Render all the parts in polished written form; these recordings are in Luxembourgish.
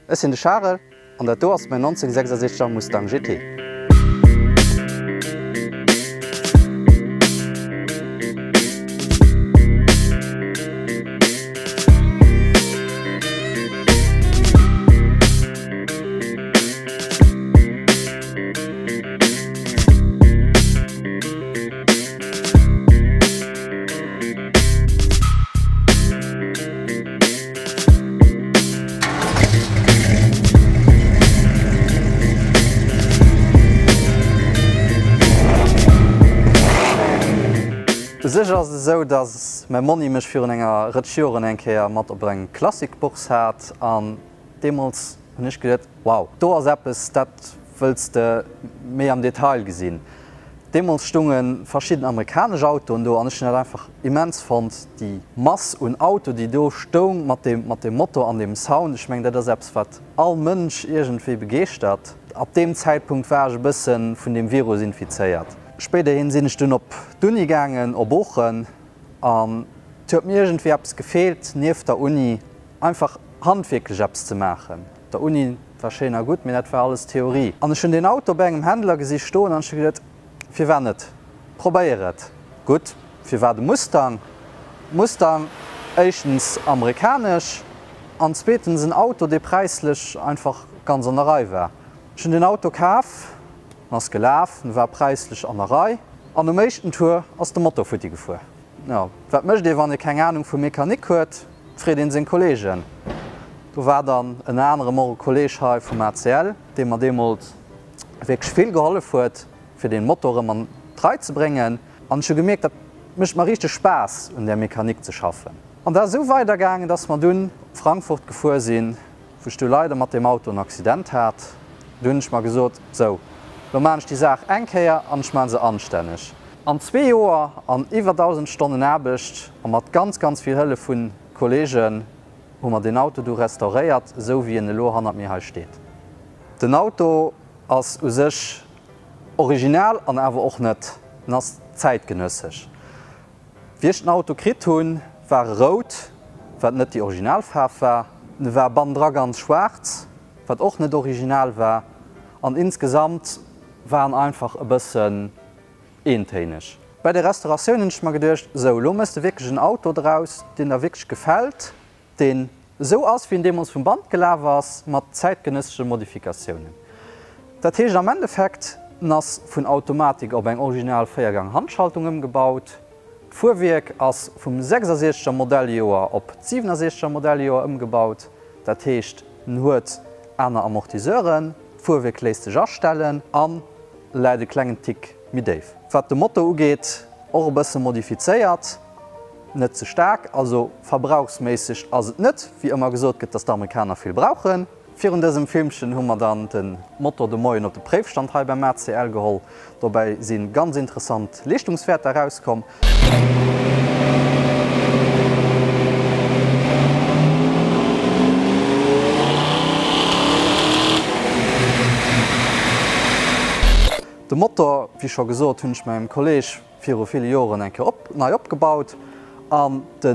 Ech sinn de Charel an dat do ass mäin 1966 er Mustang GT. U sech ass et esou, dass mäi Monni mech virun enger Rëtsch Joren eng Kéier mat op eng Klassikbourse hat an deemools hunn ech geduet, Wow, do ass eppes, dat wëlls de méi am Detail gesinn. Deemools stunge verschidden amerikanesch Autoen do an ech hunn dat einfach immens fonnt, déi Mass un Auto, déi do stoung mat deem, mat deem Motor an deem Sound. Ech mengen, dat ass eppes, wat all Mënsch iergendwéi begeeschtert. Ab deem Zäitpunkt war ech e bësse vun deem Virus infizéiert. Spéiderhin sinn ech dunn op d'Uni gaangen, op Oochen, an et huet mir iergendwéi eppes gefeelt, nieft der Uni einfach handwierklech eppes ze maachen. Der Uni war schéin a gutt, mee dat war alles Theorie. An ech hunn deen Auto bei engem Händler gesi stoen an ech hu geduet, Firwat net? Probéier et! Gutt, firwat e Mustang? Mustang, éischtens amerikanesch an zweetens en Auto, dee präislech einfach ganz an der Rei war. Ech hunn den Auto kaf, en ass gelaf, en war präislech an der Rei an um éischten Tour ass de Motor futti gefuer. Jo, wat mécht ee wann ee keng Anung vu Mechanik huet? Freet een seng Kollegen. Do war dann ënner anerem och e Kolleg hei vum ACL, dee mer deemools wierklech vill gehollef huet, fir dee Motor erëm an d'Rei ze bréngen. An ech hu gemierkt, dat mécht mer richteg Spaass, un där Mechanik ze schaffen. An dat ass esou weidergaangen, dass mer dunn op Frankfurt gefuer sinn, wou ech du leider mat deem Auto en Accident hat. Du hunn ech mer gesot, Sou, lo maan ech déi Saach eng Kéier an ech maan se anstänneg. An zwee Joer an iwwer 1.000 Stonnen Aarbecht a mat ganz, ganz vill Hëllef vu Kollegen hu mer deen Auto du restauréiert, esou wéi en elo hannert mir hei steet. Den Auto ass u sech original an awer och net, en ass zäitgenëssesch. Wéi ech den Auto kritt hunn, war e rout, wat net déi original Faarf war. En war bannendra ganz schwaarz, wat och net original war. An insgesamt war en einfach e bëssen eentéineg. Bei der Restauratioun hunn ech mer geduecht, sou, elo méchs de wierklech en Auto draus, deen der wierklech gefält, deen esou ass, wéi en deemools vum Band gelaf ass, mat zäitgenëssesche Modifikatiounen. Dat heescht am Endeffekt, en ass vun Automatik op eng original Véiergang-Handschaltung ëmgebaut, d'Fuerwierk ass vum 66er Modelljoer op d'67er Modelljoer ëmgebaut, dat heescht, en huet aner Amortiseuren, d'Fuerwierk léisst sech astellen an läit e klengen Tick méi déif. Wat de Motor ugeet, och e bësse modifizéiert, net ze staark, also verbrauchsméisseg ass et net, wéi ëmmer gesot gëtt, dass d'Amerikaner vill brauchen. Virun dësem Filmchen hu mer dann de Motor de Moien op de Préifstand hei beim ACL geholl. Dobäi si ganz interessant Leeschtungswäerter erauskomm. De Motor, wéi scho gesot, hunn ech mengem Kolleg viru ville Joren eng Kéier op nei opgebaut an de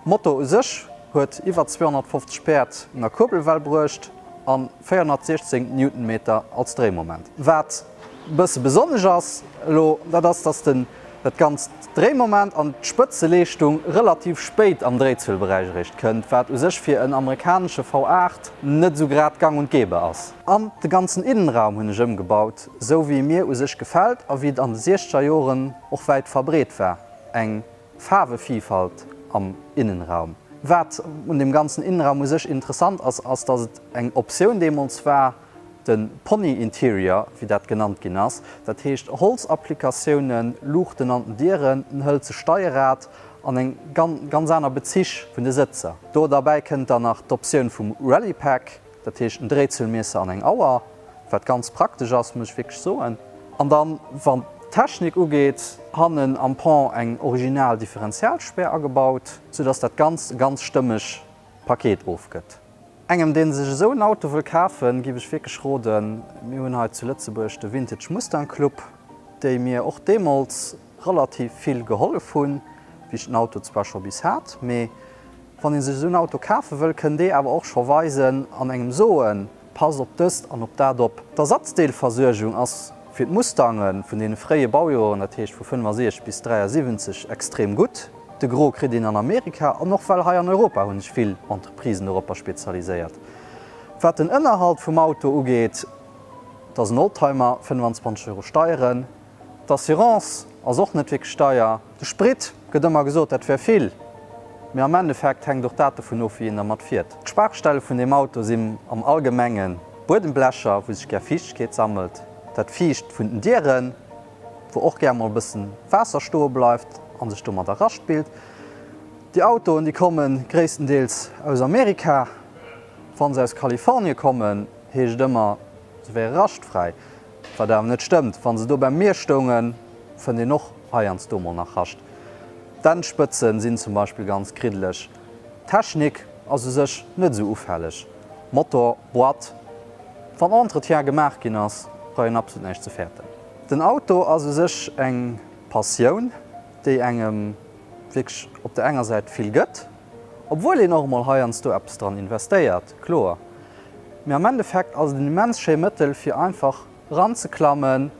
Motor u sech huet iwwer 250 Päerd un der Kuerbelwell bruecht a 416 Newtonmeter als Dréimoment. Wat e bësse besonnesch ass elo, dat ass, dass den dat ganzt Dréimoment an d'Spëtzeleeschtung relativ spéit am Dréizuelberäich eréischt kënnt, wat u sech fir en amerikanesche V8 net esou grad gang und gäbe ass. An de ganzen Innenraum hunn ech ëmgebaut, esou wéi e mir u sech gefält a wéi et an de siechzeger Joren och wäit verbreet war, eng Faarwevielfalt am Innenraum. Wat un deem ganzen Innenraum u sech interessant ass, ass dass et eng Optioun deemools war, De Pony Interior, wéi dat genannt ginn ass, dat heescht Holzapplikatiounen, Luuchten an den Dieren, en hëlze Steierrad an eng ganz aner Bezich vun de Sëtzer. Do derbäi kënnt dann nach d'Optioun vum Rally Pack, dat heescht en Dréizuelmiesser an eng Auer, wat ganz praktesch ass, muss ech wierklech soen. An dann, wann d'Technik ugeet, hannen am Pont eng original Differentialspär agebaut, soudass dat Ganzt e ganz stëmmeg Paket ofgëtt. Engem deen sech esou en Auto wëll kafen, giff ech wierklech roden, mir hunn hei zu Lëtzebuerg de Vintage Mustang Club, déi mir och deemols relativ vill gehollef hunn, wéi ech den Auto zwar scho bis hat, mee. Wann ee sech esou en Auto kafe wëll, kënnt ee awer och scho weisen an engem soen, Passt op dëst an op dat op. D'Ersatzdeelversuergung ass fir d'Mustange vun deene fréie Baujoren, dat heescht vu 65 bis 73, extrem gutt. De Gros kritt een an Amerika an och well hei an Europa hu sech vill Entreprisen doropper spezialiséiert. Wat den Ënnerhalt vum Auto ugeet, et ass en Oldtimer, 25 Euro Steieren. D'Assurance ass och net wierklech deier. De Sprit, gëtt ëmmer gesot, dat wär vill, mee am Endeffekt hänkt och dat dovun of, wéi een dermat fiert. D'Schwaachstelle vun deem Auto sinn am Allgemengen d'Buedemblecher, wou sech gär Fiichtegkeet sammelt, dat Fiicht vun den Dieren, wou och gär mol e bëssen Waasser stoe bleift a sech domadder Rascht bilt. Déi Autoen, déi komme gréisstendeels aus Amerika. Wa se aus Kalifornie kommen, heescht et ëmmer, se wäre raschtfräi. Wat awer net stëmmt, wann se do beim Mier stoungen, fënnt een och heiansdo mol nach Rascht. D'Endspëtzen sinn zum Beispill ganz kriddeleg. D'Technik ass u sech net esou ufälleg, Motor, Boîte, wann Entretien gemaach ginn ass, brauch een absolut näischt ze fäerten. Den Auto ass u sech eng Passioun, déi engem wierklech op der enger Säit vill gëtt, obwuel een och emol heiansdo eppes dran investéiert, kloer. Mee am Endeffekt ass et en immens schéi Mëttel fir einfach eranzeklammen,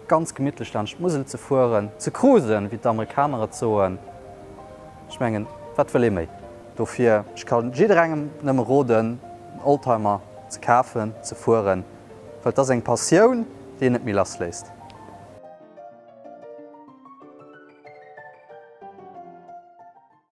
ganz gemittlech laanscht d'Musel ze fueren, ze cruisen, wéi d'Amerikaner et soen. Ech mengen, wat wëll ee méi? Dofir, ech ka jidderengem nëmme roden, en Oldtimer ze kafen, ze fueren, well et ass eng Passioun, déi een net méi lassléisst.